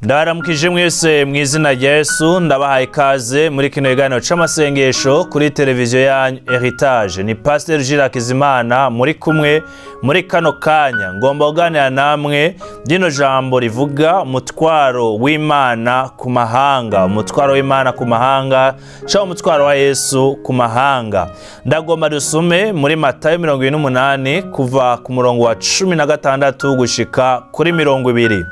Ndaramukije mwese mu izina rya Yesu, ndabahaye ikaze muri kino kiganiro c'amasengesho kuri televiziyo yanyu Heritage. Ni Pastor Jules Hakizimana muri kumwe muri kano kanya. Ngomba kuganira namwe rino jambo rivuga umutwaro w'Imana ku mahanga, umutwaro w'Imana ku mahanga cyangwa umutwaro wa Yesu ku mahanga. Ndagomba dusume muri Matayo 28 kuva ku murongo wa 16 gushika kuri 20.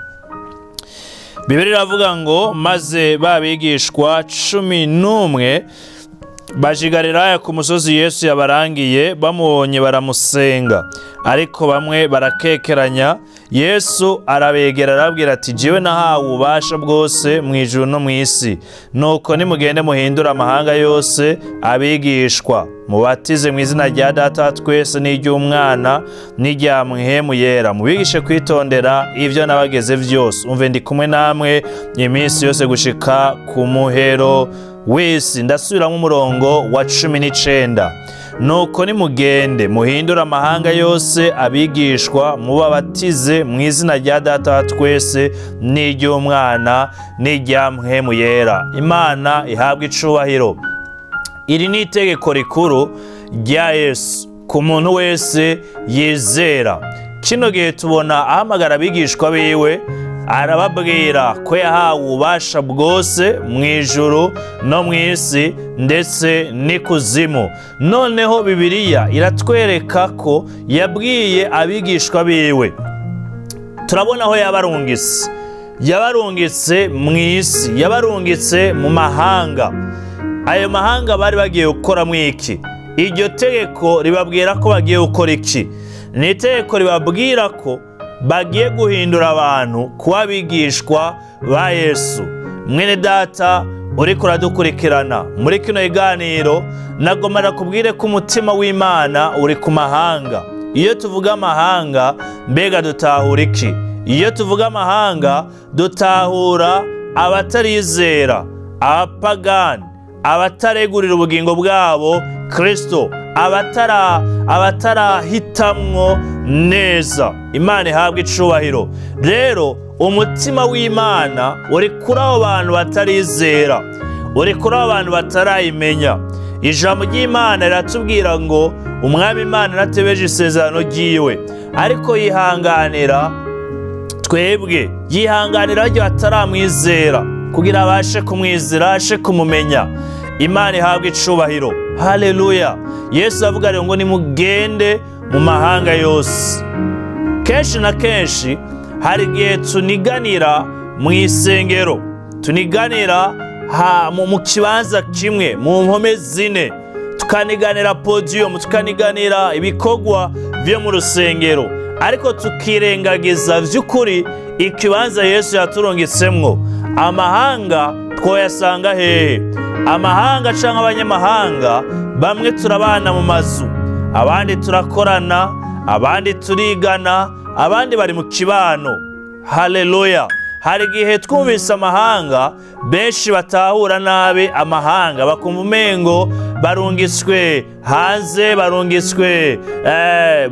Bibiliya iravuga ngo maze babigishwa 11 baja i Galilaya ku musozi Yesu yabarangiye, bamubonye baramusenga, ariko bamwe barakekeranya. Yesu arabegera arababwira ati jewe nahawe ububasha bwose mu ijuru no mu isi, nuko nimugende muhindure amahanga yose abigishwa, mubatize mu izina rya Data twese n'iry'Umwana n'irya Mpwemu Yera, mubigishe kwitondera ivyo nabageze vyose. Umve ndi kumwe namwe iminsi yose gushika ku muhero w'isi. Ndasubiramo umurongo wa 19. Nuko nimugende muhindure amahanga yose abigishwa, mubabatize mu izina rya Data twese n'iry'Umwana n'irya Mpwemu Yera. Imana ihabwe icubahiro. Iri ni itegeko rikuru rya Yesu ku muntu wese yizera. Kino gihe tubona ahamagara abigishwa biwe, arababwira ko yahawe ububasha bwose mu ijuru no mu isi ndetse n'ikuzimu. Noneho Bibiliya iratwereka ko yabwiye abigishwa biwe. Turabona aho yabarungitse. Yabarungitse mu isi, yabarungitse mu mahanga. Ayo mahanga bari bagiye gukora mwiki. Iryo tegeko ribabwira ko bagiye gukora iki? Ni itegeko ribabwira ko bagiye guhindura abantu kuba abigishwa ba Yesu. Mwene data uriko uradukurikirana muri kino kiganiro, nagomba nakubwire ko umutima w'Imana uri ku mahanga. Iyo tuvuga amahanga, mbega dutahura iki? Iyo tuvuga amahanga, dutahura abatarizera, abapagani, abataregurira ubugingo bwabo Kristo, abatarahitamwo neza. Imana ihabwe icubahiro. Rero umutima w'Imana uri kuri abo bantu batarizera, uri kuri abo bantu batarayimenya. Ijambo ry'Imana riratubwira ngo Umwami Imana aratebeje isezerano ryiwe, ariko yihanganira twebwe, yihanganira barya bataramwizera, kugira abashe kumwizera, abashe kumumenya. Imana ihabwe icubahiro. Haleluya. Yesu avuga rero ngo nimugende mu mahanga yose. Kenshi na kenshi hari igihe tuniganira mu isengero, tuniganira mu kibanza kimwe, mu mpome zine, tukaniganira podium, tukaniganira ibikorwa vyo mu rusengero, ariko tukirengagiza vy'ukuri ikibanza Yesu yaturungitsemwo. Amahanga twoyasanga hehe? Amahanga canke abanyamahanga, bamwe turabana mu mazu, abandi turakorana, abandi turigana, abandi bari mu kibano. Haleluya. Hari igihe twumvise amahanga, benshi batahura nabi amahanga, bakumva umengo barungiswe hanze, barungiswe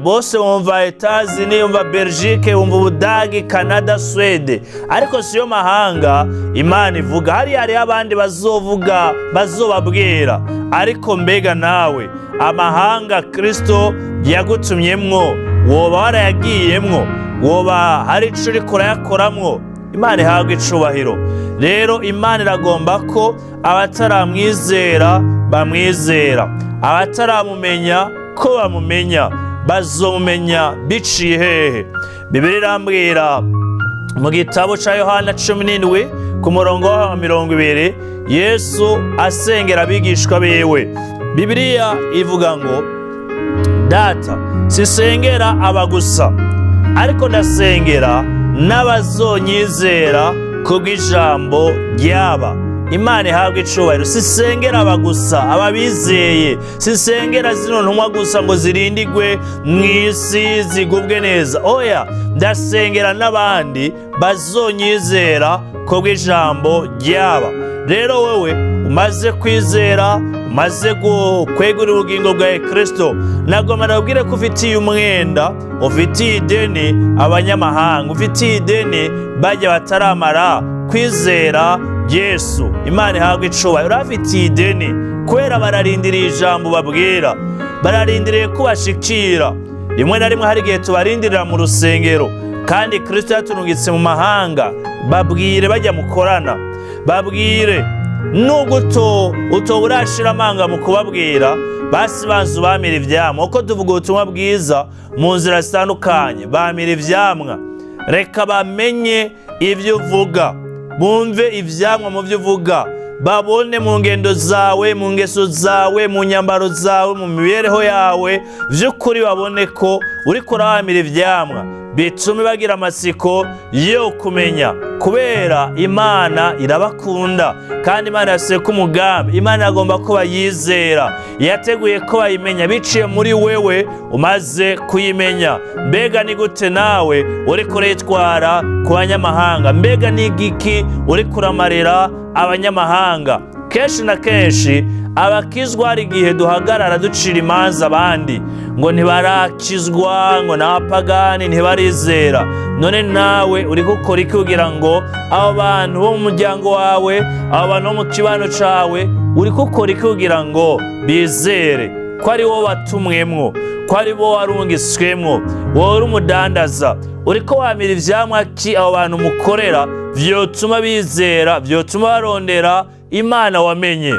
bose bumva Etazini, bumva Belgique, bumva Ubudagi, Canada, Swede, ariko siyo mahanga Imana ivuga. Hariya abandi bazovuga, bazobabwira. Ariko mbega nawe amahanga Kristo yagutumyemwo, woba warayagiyemwo, woba hari ico uriko urayakoramwo? Imana ihabwe icubahiro. Rero Imana iragomba ko abataramwizera bamwizera, abataramumenya ko bamumenya. Bazomumenya biciye hehe? Bibiliya irambwira mu gitabo ca Yohana 17 ku murongo wa 20, Yesu asengera abigishwa biwe. Bibiliya ivuga ngo Data, sisengera aba gusa, ariko ndasengera n'abazonyizera kubw'ijambo ryaba. Imana ihabwe icubahiro. Sisengera aba gusa, ababizeye, sisengera zino ntumwa gusa ngo zirindigwe mu isi zigubwe neza. Oya, ndasengera n'abandi bazonyizera kubw'ijambo ryaba. Rero wewe umaze kwizera, umaze kwegurira ubugingo bwa Kristo, nagomba ndabwire ko ufitiye umwenda, ufitiye ideni abanyamahanga, ufitiye ideni bajya bataramara kwizera Yesu. Imana ihabwe icubahiro. Urabafitiye ideni kubera bararindiriye ijambo babwira, bararindiriye ko bashikira. Rimwe na rimwe hari igihe tubarindirira mu rusengero, kandi Kristo yaturungitse mu mahanga. Babwire bajya mukorana, babwire nubwo utoburashira amanga mu kubabwira, basi banzu bamira ivyamwa. Uko tuvuga ubutumwa bwiza mu nzira zitandukanye, bamira ivyamwa. Reka bamenye ivyo uvuga, bumve ivyamwa mu vyo uvuga, babone mu ngendo zawe, mu ngeso zawe, mu nyambaro zawe, mu mibereho yawe, vy'ukuri babone ko uriko urabamira ivyamwa, bitume bagira amatsiko yo kumenya. Kubera Imana irabakunda, kandi Imana yaseka umugambi. Imana agomba ko bayizera, yateguye ko bayimenya biciye muri wewe umaze kuyimenya. Mbega ni gute nawe uriko uritwara ku banyamahanga? Mbega ni igiki uriko uramarira abanyamahanga? Kenshi na kenshi abakizwa hari igihe duhagarara ducira imanza abandi ngo ntibarakizwa, ngo n'abapagani ntibarizera. None nawe uri gukora iki kugira ngo abo bantu bo mu muryango wawe, abo bantu bo mu kibano cawe, uri gukora iki kugira ngo bizere ko ari wowe watumwemwo, ko ari bo warungiswemwo? Wowe uri umudandaza, uriko wamira ivyamwa ki abo bantu mukorera vyotuma bizera, vyotuma barondera Imana wamenye?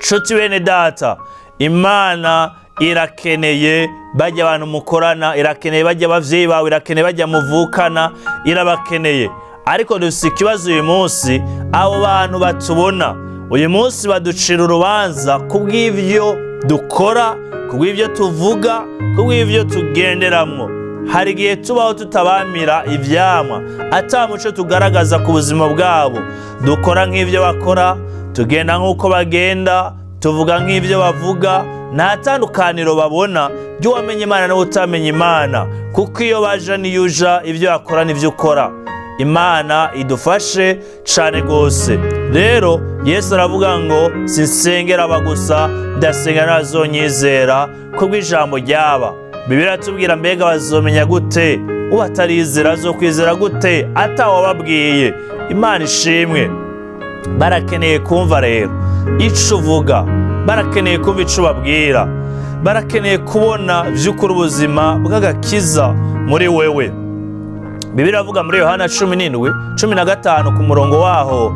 Nshuti bene data, Imana irakeneye bajya abantu mukorana, irakeneye bajya abavyeyi bawe, irakeneye bajya muvukana, irabakeneye. Ariko dufise ikibazo uyu munsi, abo bantu batubona uyu munsi baducira urubanza kubw'ivyo dukora, kubw'ivyo tuvuga, kubw'ivyo tugenderamwo. Hari igihe tubaho tutabamira ivyamwa, ata muco tugaragaza ku buzima bwabo. Dukora nk'ivyo bakora, tugenda nk'uko bagenda, tuvuga nk'ivyo bavuga. Nta tandukaniro babona ry'uwamenye Imana n'uwutamenye Imana, kuko iyo baja niyo uja, ivyo bakora n'ivyo ukora. Imana idufashe cane gose. Rero Yesu aravuga ngo sinsengera aba gusa, ndasenga n'abazonyizera kubw'ijambo ryaba. Bibiliya iratubwira mbega bazomenya gute uwatarizera azokwizera gute atawababwiye? Imana ishimwe. Barakeneye kumva rero ico uvuga, barakeneye kumva ico ubabwira, barakeneye kubona vy'ukuri ubuzima bw'agakiza muri wewe. Bibiliya iravuga muri Yohana 17, 15 ku murongo waho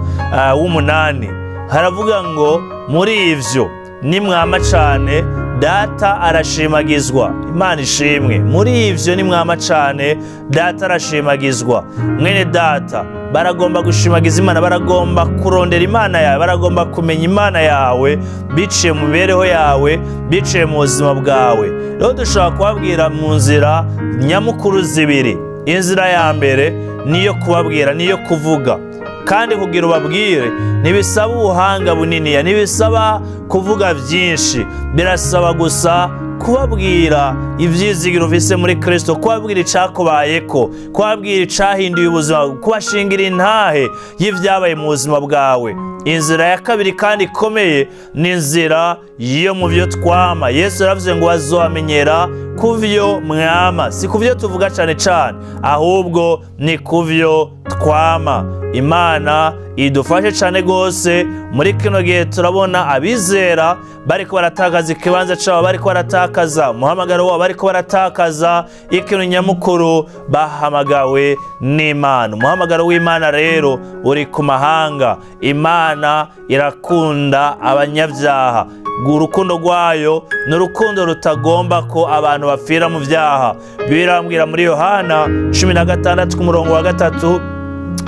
w'umunani, haravuga ngo muri ivyo nimwama cane Data arashimagizwa. Imana ishimwe. Muri ivyo nimwama cane Data arashimagizwa. Mwene data, baragomba gushimagiza Imana, baragomba kurondera Imana yawe, baragomba kumenya Imana yawe biciye mu mibereho yawe, biciye mu buzima bwawe. Rero dushobora kubabwira mu nzira nyamukuru zibiri. Inzira ya mbere niyo kubabwira, niyo kuvuga. Kandi kugira ubabwire ntibisaba ubuhanga buniniya, ntibisaba kuvuga byinshi, birasaba gusa kubabwira ivyizigiro ufise muri Kristo, kubabwira icakubayeko, kubabwira icahinduye ubuzima, kubashingira intahe y'ivyabaye mu buzima bwawe. Inzira ya kabiri kandi ikomeye ni inzira yo mu vyo twama. Yesu yaravuze ngo bazobamenyera kuvyo mwama. Si kuvyo tuvuga cane cane, ahubwo ni kuvyo twama. Imana idufashe cane gose. Muri kino gihe turabona abizera bariko baratakaza ikibanza cabo, bariko baratakaza umuhamagaro wabo, bariko baratakaza ikintu nyamukuru bahamagawe n'Imana. Umuhamagaro w'Imana rero uri ku mahanga. Imana irakunda abanyabyaha. Urukundo rwayo ni urukundo rutagomba ko abantu bapfira mu vyaha. Birambwira muri Yohana 16 ku murongo wa 3,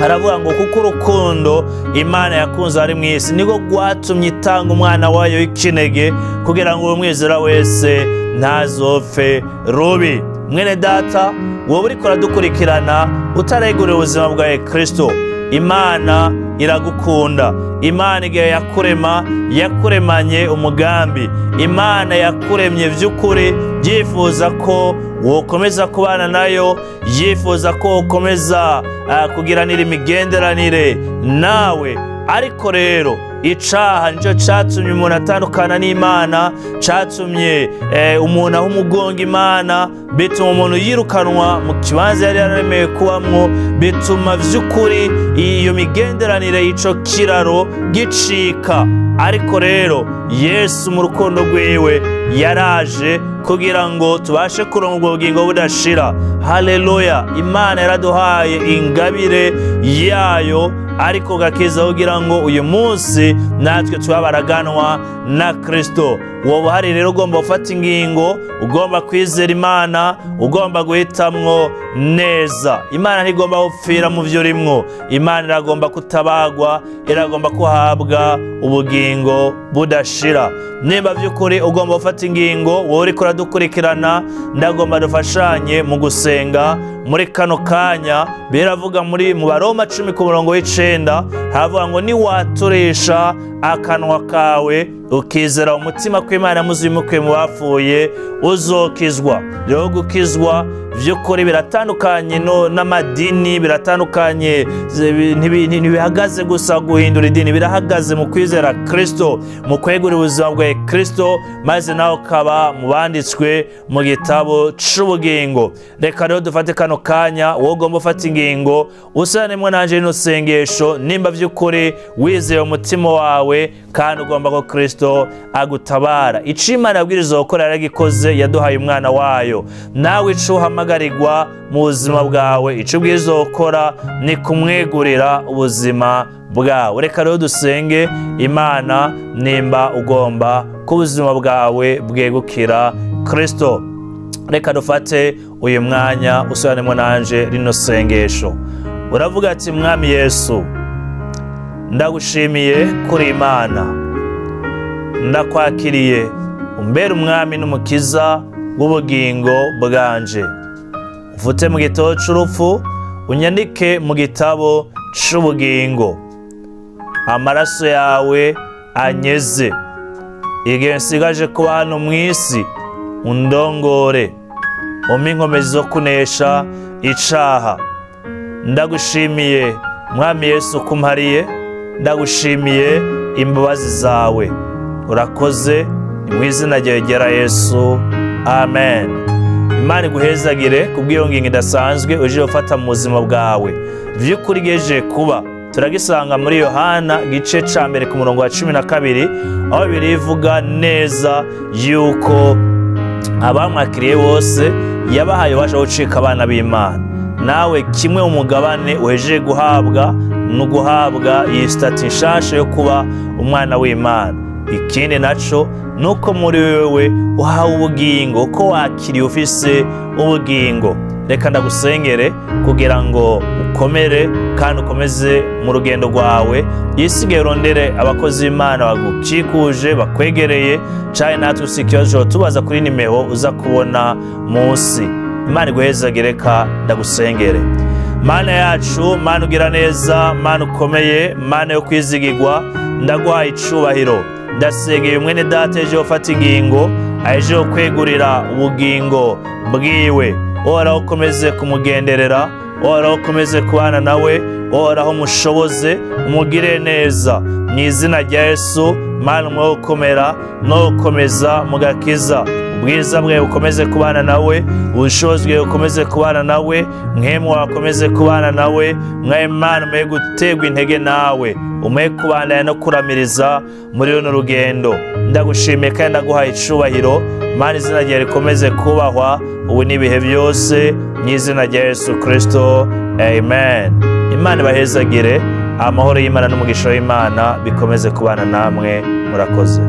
aravuga ngo kuko urukundo Imana yakunze ari mu isi niko rwatumye itanga umwana wayo w'ikinege kugira ngo umwizera wese ntazopfe rubi. Mwene data, wowe uriko uradukurikirana utaregurira ubuzima bwawe Kristo, Imana iragukunda. Imana igihe yakurema yakuremanye umugambi. Imana yakuremye vy'ukuri, yifuza ko wokomeza kubana nayo, yifuza ko ukomeza kugiranira imigenderanire nawe. Ariko rero Icaha nico catumye umuntu atandukana n'Imana, catumye umuntu aho umugongo Imana, bituma umuntu yirukanwa mu kibanza yari yararemeye kubamwo, bituma vy'ukuri iyo migenderanire y'ico kiraro gicika. Ariko rero Yesu mu rukundo rwiwe yaraje kugira ngo tubashe kuronka ubwo bugingo budashira. Haleluya! Imana yaraduhaye ingabire yayo, ariko gakiza kugira ngo uyu munsi natwe tubabaraganwa na Kristo. Wowe hari rero ugomba gufata ingingo, ugomba kwizera Imana, ugomba guhitamwo neza. Imana ntigomba gupfira mu vyo urimwo. Imana iragomba kutabagwa, iragomba kuhabwa ubugingo budashira. Nimba vy'ukuri ugomba gufata ingingo, wowe uriko uradukurikirana, ndagomba dufashanye mu gusenga muri kano kanya. Biravuga muri mu Baroma 10 ku murongo w'9, havuga ngo niwaturisha akanwa kawe ukizera umutima ko Imana yamuzuye mu bapfuye uzokizwa. Rero gukizwa vy'ukuri biratandukanye n'amadini, biratandukanye, ntibihagaze gusa guhindura idini, birahagaze mu kwizera Kristo, mu kwegura ubuzima bwa Kristo, maze nawe ukaba mu banditswe mu gitabo c'ubugingo. Reka rero dufate kano kanya, wowe ugomba ufata ingingo, usanemo nanje rino sengesho, nimba vy'ukuri wizeye umutima wawe kandi ugomba ko Kristo agutabara. Ico Imana yabwirizwa gukora yaragikoze, yaduhaye umwana wayo. Nawe ico uhamagarirwa mu buzima bwawe, ico ubwirizwa gukora ni kumwegurira ubuzima bwawe. Reka rero dusenge Imana nimba ugomba ko ubuzima bwawe bwegukira Kristo. Reka dufate uyu mwanya usobanemo nanje rino sengesho. Uravuga ati: Mwami Yesu, ndagushimiye kuri Imana, ndakwakiriye umbere umwami n'umukiza w'ubugingo bwanje. Ufute mu gitabo c'urupfu, unyandike mu gitabo c'ubugingo. Amaraso yawe anyeze. Igihe nsigaje kuba hano mw'isi, undongore, umpe inkomezi zo kunesha icaha. Ndagushimiye Mwami Yesu kumpariye, ndagushimiye imbabazi zawe. Urakoze, ni mu izina ryawe ryera Yesu, amen. Imana iguhezagire kubw'iyo ngingo idasanzwe uje gufata mu buzima bwawe. Vy'ukuri geje kuba turagisanga muri Yohana gice ca mbere ku murongo wa 12, aho birivuga neza yuko abamwakiriye bose yabahaye ububasha bwo gucika abana b'Imana. Nawe kimwe mu mugabane uhejeje guhabwa no guhabwa iyi stati nshasha yo kuba umwana w'Imana. Ikindi naco nuko muri wewe uhawe ubugingo, ko wakiriye ufise ubugingo. Reka ndagusengere kugira ngo ukomere kandi ukomeze mu rugendo rwawe. Isigaye urondere abakozi b'Imana bagukikuje, bakwegereye, canke natwe usikiyojo tubaza kuri nimero uza kubona munsi. Imana iguhezagire, reka ndagusengere. Mana yacu, Mana ugira neza, Mana ukomeye, Mana yo kwizigirwa, ndaguhaye icubahiro. Ndasengeye mwene data ejo ufata ingingo, aje kwegurira ubugingo bwiwe. Uhoraho ukomeze kumugenderera, Uhoraho ukomeze kubana nawe, Uhoraho umushoboze, umugire neza. Mu izina rya Yesu, Mana umwe gukomera no gukomeza mu gakiza. Ubwiza bwe bukomeze kubana nawe, ubushobozi bwe bukomeze kubana nawe, mwemu wakomeze kubana nawe, mwe Mana umwe gutegwa intege nawe, umwe kubandanya no kuramiriza muri runo rugendo. Ndagushimiye kandi ndaguhaye icubahiro. Mana izina ryawe rikomeze kubahwa ubu n'ibihe byose, mu izina rya Yesu Kristo, amen. Imana ibahezagire, amahoro y'Imana n'umugisha w'Imana bikomeze kubana namwe. Murakoze.